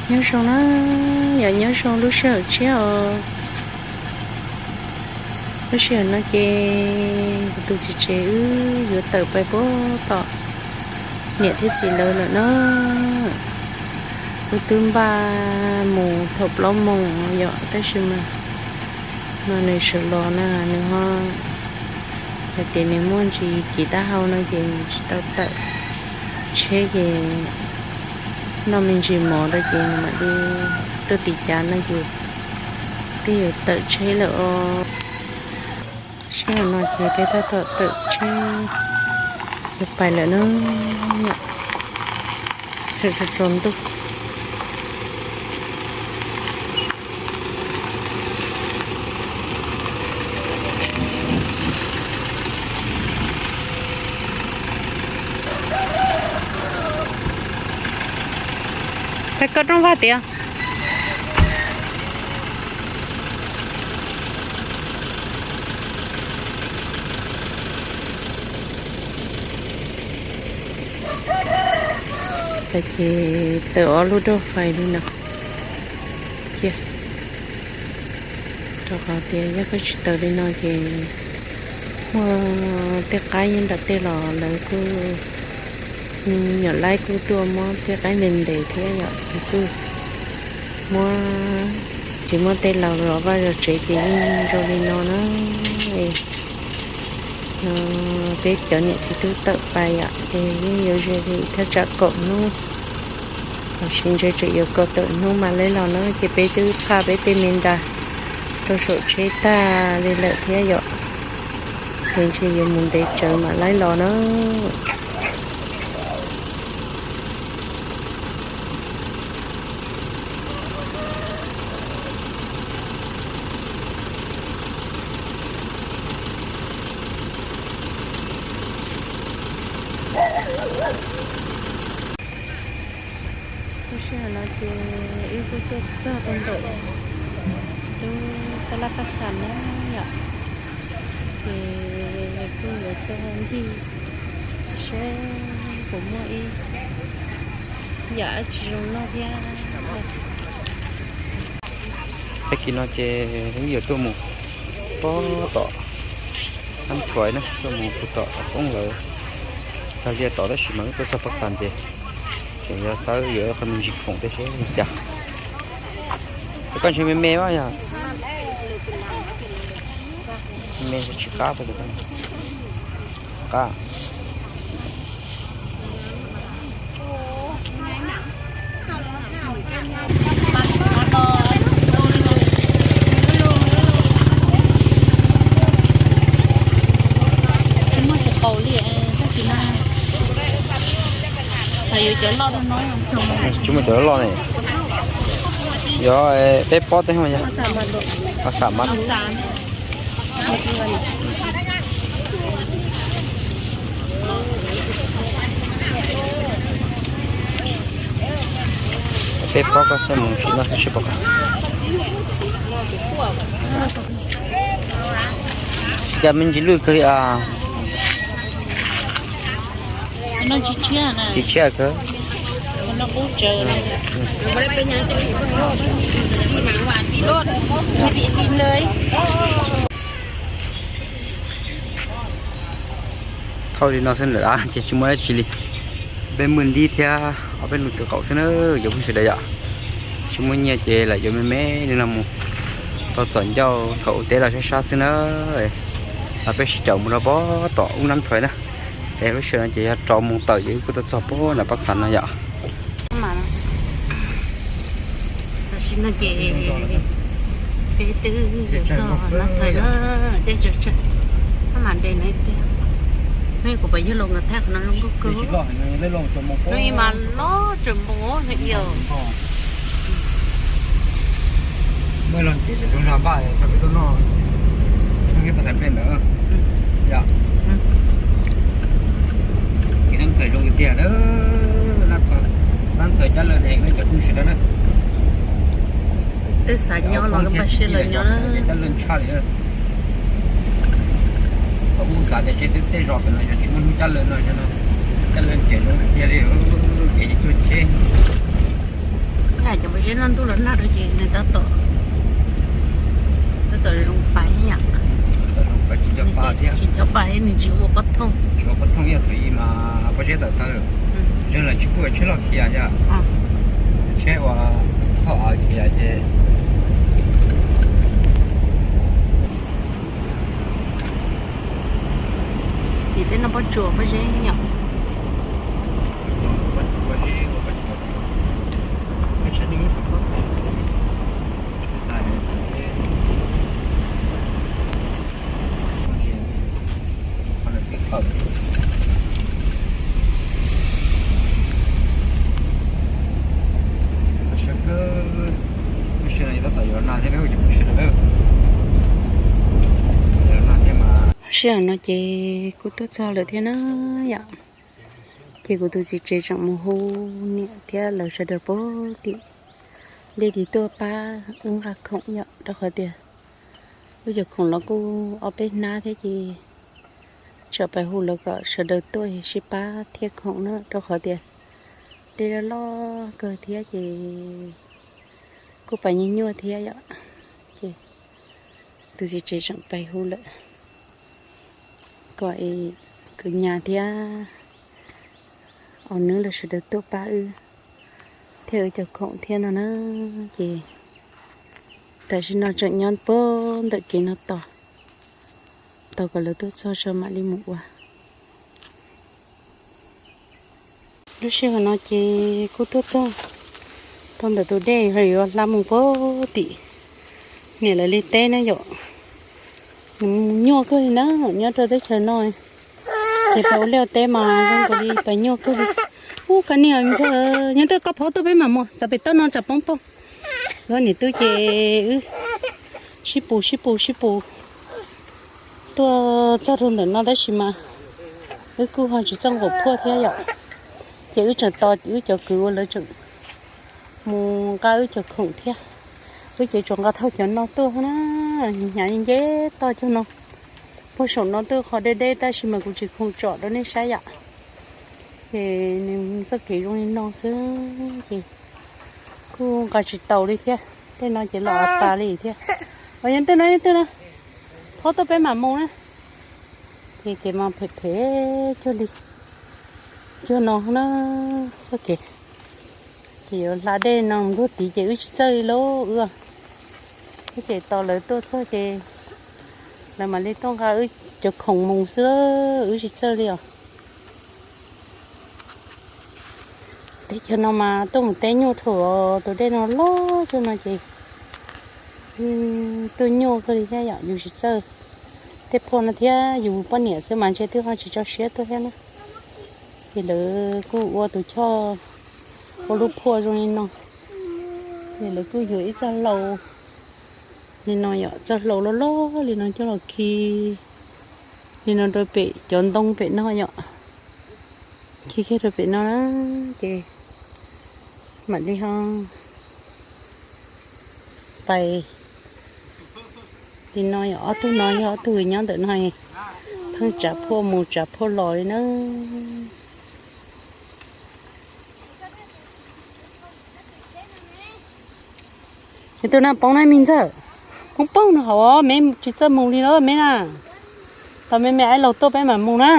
Nyob zoo na, yog nyob zoo lub sij hawm tshiab os. Lub sij hawm no ces kuv tus txiv tsev wb yuav tawm pais puag tom niam thiab txiv lawv lawm na. Wb twb npaj mus thaum plaub moos yom, tab sis mas no nws sawv los na, nws ho hais tias nws muaj ntsis kiv taub hau no ces nws tsis tau tawm tsheb ces noj me ntsis mov rau ces nws mam li tuaj tim cas no ces twb yuav tawm tsheb lawm os. Sij hawm no ces peb tab tom tawm tsheb yuav pais lawm na. Tsaus tsaus ntuj. Hais koj rooj vag tias. Ces tawm ob lub rau fais li no cia, rau qhov tias yog koj tsis tawm li no ces muaj tej qaib nyob nram tej los lawv kuj, nyuam laib kuj tuaj muab tej qaib ntes ntes thiab yom, kuj muab, tsis muaj tej laus zov vaj zov tsev ces yeej zoo li no na. No peb cov niam txiv twb tawm pais yom, ces yeej yuav ze li thaj tsam kaum hnub, los sis ntshe tseem yuav kaum tawm hnub mam li los na, ces peb twb qhaj peb tej me nra rau saum tsheb tag li lawm thiab yom, ces ntshe yuav mus ntev tsawv mam li los na. Lub sij hawm no ces wb kuj tuaj txog rau ntawm lub tab laj paj xas na yom, ces kuj yuav tuaj ncig seb puas muaj ib yam dab tsi zoo noj thiab. Tag kis no ces wb yuav tuaj mus pog tom Nab Thuais na, tuaj mus pug tom Qoob lawv. Tag liaj tod tab sis mas wb tuaj txog Paj Xas ces tseem yuav xawb yuav qho me ntsis khoom tej seb li cas. Ces koj ntshe me me mas yog me tsis qab, qab. Tsis muaj tsis qaus li, tab sis mas yuav cov loj no. Tsis muaj cov loj ne. Yog peb pob tej mas yog xam mas. Peb pob koj coj mus sim noj xwb seb puas qab. Cas me ntsis lwj kawg li as. Tsis tshiab kawg. Thauj li no xwb lawm ces tsis muaj dab tsi li. Peb muaj ntib thiab ob peb lub txiv qaum xwb na, cov phooj ywg sawv daws yom. Tsis muaj nyiaj ces lam yuav me me li no mus tau txom ncauj thaum ua teb los sab sab xwb na. Los peb sib caum mus rau pog tom ub Nab Thuais na. Es lub sij hawm no ces yog rau moos tawm ces wb kuj tuaj txog pog nram Paj Xas no yom. Tam sim no ces peb twb yuav txog Nab Thuais na, dej tsawg tsawg, maj mam nres no tiag. Hnub kuv pom yawg laus nkawd thaij qhov no zoo nkauj kawg. Hnub ib mas loj tseem npoo hnub ib os. Muaj ib lo ces zoo zog npaj thaum peb tuaj noj, peb tuaj nqa nplej ntawd yom. Kev Nab Thuais zoo tiag tiag na. Nab Thuais cab lawg heev na cov phooj ywg sawv daws na. Twb xav nyob los npaj siab los nyob na. Cab lawg tshaj li. Thaum ub xav tias tsev twb tej zos pem no yog tsis muaj hnub cab lawg no, cab lawg ces zoo tiag li, kev cuag cheb. Teb no ntuj los nag rau ces nws tab tom, tab tom zoo pais yom. Tsis cov pais, nws tsis ua pob thooj. Tsis ua pob thooj, yog thaum ub mas pob zeb tawm tag lawm. Zeeg los tsis pub tsheb los khiav yom. Tsheb ua thaum av khiav ces Tim tej no pob tsuas pob zeb yom. Sij hawm no ces kuv tuaj txog lawm thiab na yom. Ces kuv tus txiv tsev tseem mus hu niam thiab lawv sawv daws puag tim dej tim tuaj pab wb nqa khoom yom, rau qhov tias wb cov khoom los kuj ob peb hnab thiab ces tseem pais hu lawv kom sawv daws tuaj sib pab thiab khoom na, rau qhov tias dej loj loj kawg thiab ces kuj pais nyuaj nyuaj thiab yom. Ces tus txiv tsev tseem pais hu lawm kom kwv nyab thiab au nws lawv sawv daws tuaj pab wb thiab wb cov khoom thiab no na. Ces tam sim no tseem nyob puag ntawm kev no tos, tos kom lawv tuaj txog tso mam li mus ua. Lub sij hawm no ces kuj tuaj txog rau ntawm tus dej yuav hla mus puag tim niam lawv li teb na yom. Nws nyuaj kawg li na, nyob rau teb chaws no ces pais ua liaj teb mas zoo nkaus li pais nyuaj kawg li. Ub, koj niam ntxawg, nyob twg koj phob tuaj peb mam mus, txog pem toj no tsam poob poob. Koj niam tub ces wb sib pus sib pus sib pus tuaj txog rau ntawm no tab sis mas wb kuj ho tsis txawj nqus phuaj thiab yom. Ces wb tseem tos wb cov kwv uas lawv tseem mus nqa wb cov khoom thiab. Wb ces tsuas nqa thauj cov no tuaj na, hnyav nce toj cog no. Puag saum no twb qhov deb deb tab sis mas kuv tsis khoom tsom rau nej saib yom. Ces nws txoj kev zoo li no xwb ces kuj nqa tsis taus li thiab. Tej no ces los tas li thiab. Os, yog twg no, yog twg no, phob tuaj peb mam mus na. Ces kev mas phem phem cuag li, cuag no na, txoj kev. Ces yuav hla dej no nkaug tid ces wb tsis txawj li lauj wb. Wb ces tos lawv tuaj txog ces lawv mam li tuaj nqa wb cov khoom mus xwb, wb tsis txawj li os. Teb chaws no mas tuaj mus teb nyuaj dhau, tus dej no loj cuag no ces tuaj nyuaj kawg li thiab yom, yus tsis txawj. Tej phuaj no thiab yus poj niam xwb mas ntshe twb ho tsis tso siab tuaj thiab na. Ces lawv kuj ua tus choj, ua lub phuaj zoo li no. Ces lawv kuj yuav ib txoj hlau li no yom, txoj hlau loj loj li no coj los khi li no rau pem cov ntoo pem no yom. Khi kiag rau pem no na, ces mam li ho pais li no yom. Ob tug no yog ob tug nyob ntawm no, pheej tsav phuaj mus tsav phuaj los li na. Yog tus no poob na me ntxawg, poob poob no hauv, me tsis txawj mus li lawm me na. Tos me me aib laus tuaj peb mam mus na.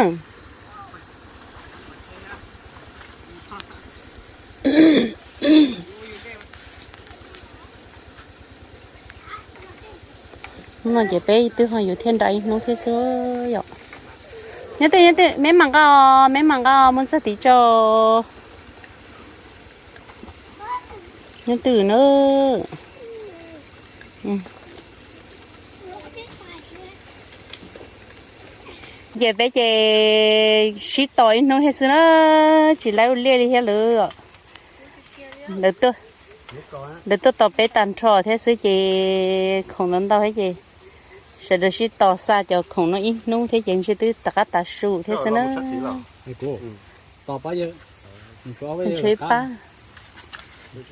Hnub no ces peb twb ho yuav thiaj nra ib hnub thiab xwb yom. Nyob twg, nyob twg, me mam nqa, me mam nqa mus txog tid tso. Nyob twg na. Ces peb ces sib tos ib hnub thiab xwb na, tsis laib ua liaj li thiab lawm. Lawv tuaj tos peb tag nrho thiab xwb ces khoom ntau ntau thiab ces sawv daws sib tos xa cov khoom no ib hnub thiab ces ntshe twb rov qab tav su thiab xwb na. Ntshe pab. Lub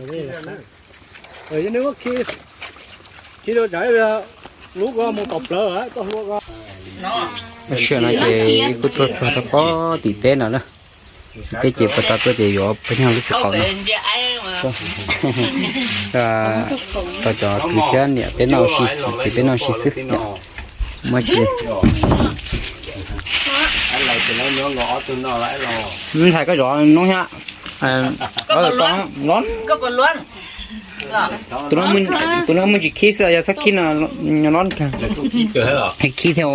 sij hawm no ces wb kuj tuaj txog rau pob tim teb no na. Tim teb ces puag ta tuaj ces yuav pab nyog lub txiv qaub no. Tau cov kwv thiab niam peb noj ua si, txiv peb noj ua si xwb. Muaj tsis ntshai koj zov noob thiab. Tus no muaj tsis khib xwb, yog txhob khib no nyob no khib thiab.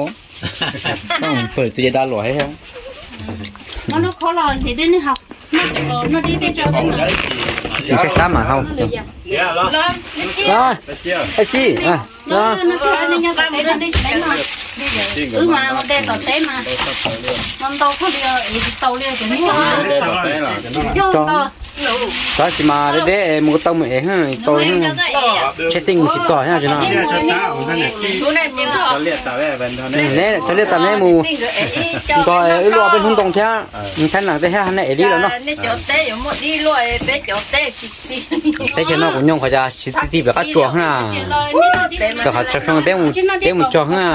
Tus ces da luam thiab. Saib sab mas hau. Ab tsi, tab sis mas deb deb mus tau mus ev, tau tsheb xeej mus tsis txog thiab no. Neb cov liaj tas neb mus nrog wb luaj peb hnub ntoo thiab, thaib nees tej thiab nej ev dib los noj. Teb chaws no kuv nyoog qhov cas tsis txi txiv pem qab tsuas na. Tau qhov tsaus soo peb mus cog na.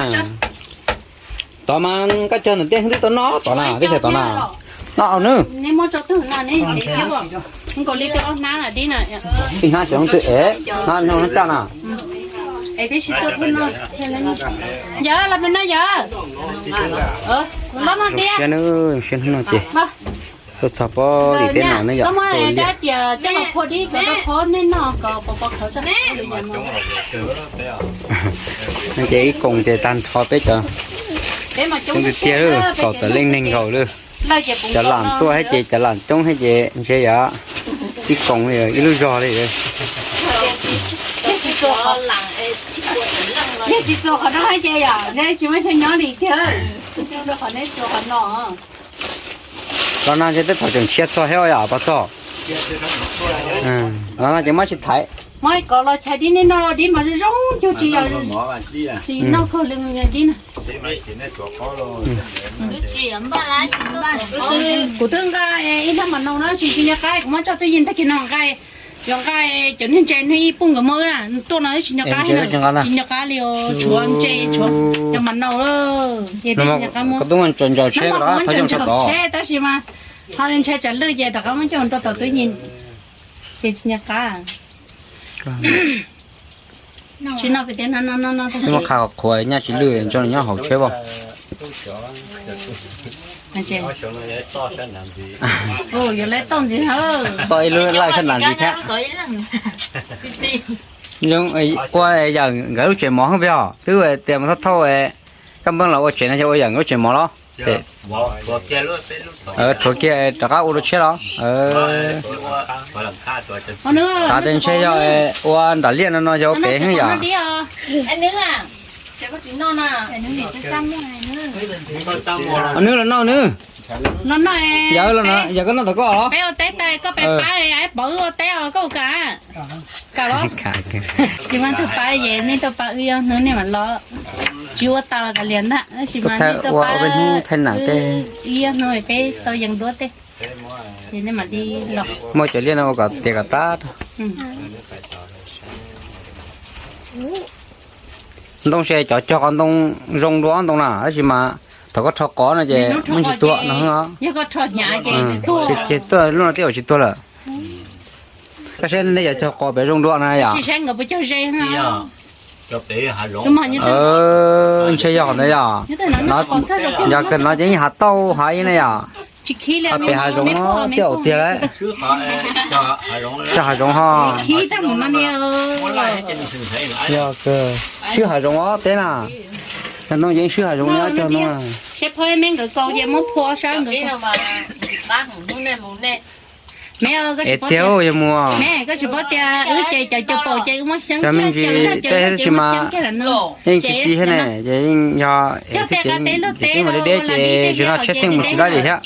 Tod mas koj cog ntawm tej twb tau noj tod na, teb chaws tod na. Noj au nawb. Ib hnab cov twg ev, hnab no hnab caj na. Yawg los pem no yawg. Siab, siab hnub no ces tuaj txog pob li teb no ne yom. No ces ib koom ces tag nrho peb cov, coob tiag tiag, kaum tawm leej neeg nkaus lawm. Cov lam tuaj thiab ces cov lam coob thiab ces ntshe yog ib koom li ib lub zog li. Yog tsis txuas qhov no ces yog neb tsis muaj chaw nyob li kiag. Qhov no ntshe tej thaum tseem tshia txog thiab yom Pov Txos. Qhov no ces muab tsis thaiv. Muab kov los chais dib, nej noj dib mas zoo zoo cuag tsis yog xis noj kawg li dib na. Kuv twb nqa ib hnab mam no na, tsis tsis nco qab, kuv muab tso twj ywm tag kis no nqa, yuav nqa cov niag ntses niag ib puj nkawd muab wb na, tuaj no tsis nco qab, tsis nco qab li os, tshuav ntses tshuav cov mam no lawm ces twb tsis nco qab muab. Tsheb tab sis mas ho ntshai tsam lwj ces rov qab muab coj rau tom twj ywm ces tsis nco qab. Tsis noj pem teb no no no no. Muab qha qhuav nyaj tsis lwj, nyob hauv tsheb as. Yuav lawv toj ntxiv, toj ib lub laij sab nram ntxiv thiab. Ua yawm nkawd lub tsev mov heev peb os, twb tias mus thauj thauj kab npeeb los ua tsev no ces ua yawm nkawd lub tsev mov los. Rhuav kiag rov qab ua dua tshiab los. Xav tias ntshe yog ua nram liaj no no yog ua pem heev yom. Nws los noj nws. Yog koj noj tom koj os. Peb ua teb tas koj pab pab, pov wb ua teb os, koj ua kam? Kam los. Tsis muaj tus pab ces nej tuaj pab wb, yog hnub nej mam los. Tsis ua tas los kav liam ntag, tab sis mas nej tuaj pab wb, yog hnub peb tau yees duab tej ces nej mam li los. Muaj cov liaj no ua kom tiav kom tag. Ntoo ces cov cog qos ntoo zoo dua ob ntoo na, tab sis mas thaum koj rho qos no ces muaj tsis tuag no. Ces tuag lub no twb yuav tsis tuag lawm. Koj saib nej cov cog qos pem zoo dua na yom. Ntshe yog qhov ntawd yom. Yog kawg no ces yeej hav tauj hav ib na yom. Hav pem hav zoov tiag tiag lawm. Cog hav zoov ho. Yog kawg, swb hav zoov os teb na. Cog ntoo yeej swb hav zoov li cog ntoo. Es tiag yog muaj. Cov me ntsis tej tab sis mas yeej tsis txi thiab ne, ces yeej yog es xwb ces yeej deb deb ces tsis no tsheb xeej mus tsis laib li thiab.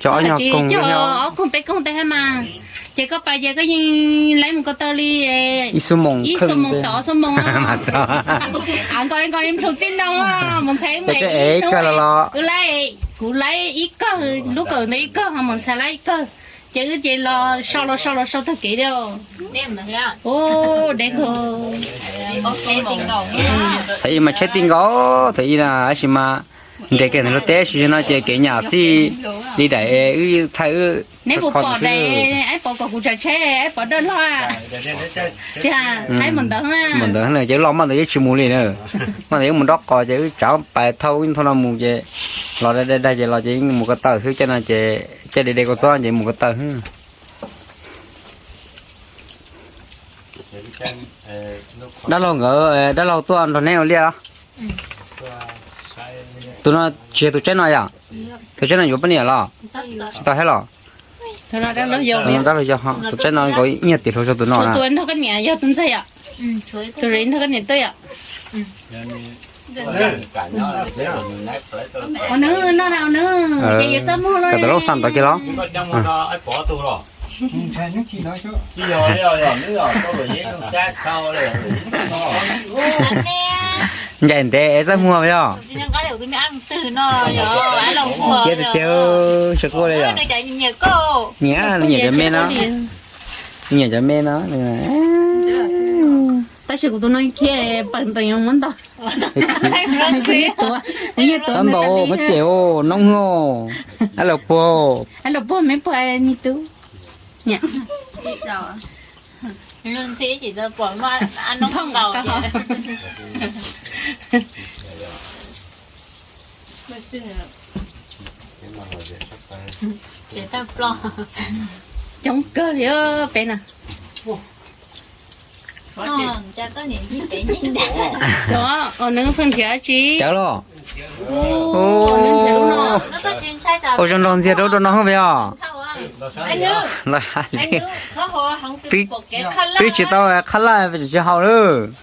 Cog ob nyuag koog thiab. Ces koj pais ces koj yeej laib mus ko taw li ib xuab moos, ib xuab moos tod xuab moos. Nkaus nkaus plhus txij ntoo mus ntxhais. Ces koj ev ib kawg los los. Kuv laib ib kawg, lub kawm ntawd ib kawg ho mus ntxhais laib ib kawg. Ces wb ces los sau los sau los sau tag kev li. Ua deb kawg. Thaum ub mas tsheb ti nkaus, thaum ub na, tab sis mas Ntes kiag ntawm lub teb, sim no ces kev nyam txij li daim wb thaij wb. Neb puas pom daim, aib pov kom kuv tsav tsheb, aib pov dawj loj. Tiag, aib mus ntawd na. Mus ntawd na ces wb los maj ntawd wb tsis mus li na. Maj ntawd wb mus nraub qos ces wb tsav pais thauj wb thauj no mus ces los dag dag ces los ces mus ko taw xwb, caij no ces caij de de kua txob ces mus ko taw xwb. Dab laug nkawd, dab laug tuaj nrog neb ua liaj los? Tus no tsis yog tus tsaib no yom? Tus tsaib no yuav poj niam los? Tsis tau thiab los? Tus no dab laug yog, tus tsaib no nkaus ib nyuag tim hluas rau tus no na. Kom tau lub xam ntawd kiag los? Ncaim ntev es txaj muag yog. Tiag tiag, sawv quaj li yom. Nyiam, nyiam cov me no. Nyiam cov me no. Tab sis kuv tus no khiav pawg ntoo yuav muab ntaus. Ntaus muab cem noob no. Ab los puag, ab los puag me puag ni tub. Coob kawg li peb na. Cov, nws pheej nrhiav dab tsi? Cawv los? Ua zoo nrog ntxiag rau rau no hwj yog. Twb tsis tau qhab laj tsis haus lawm.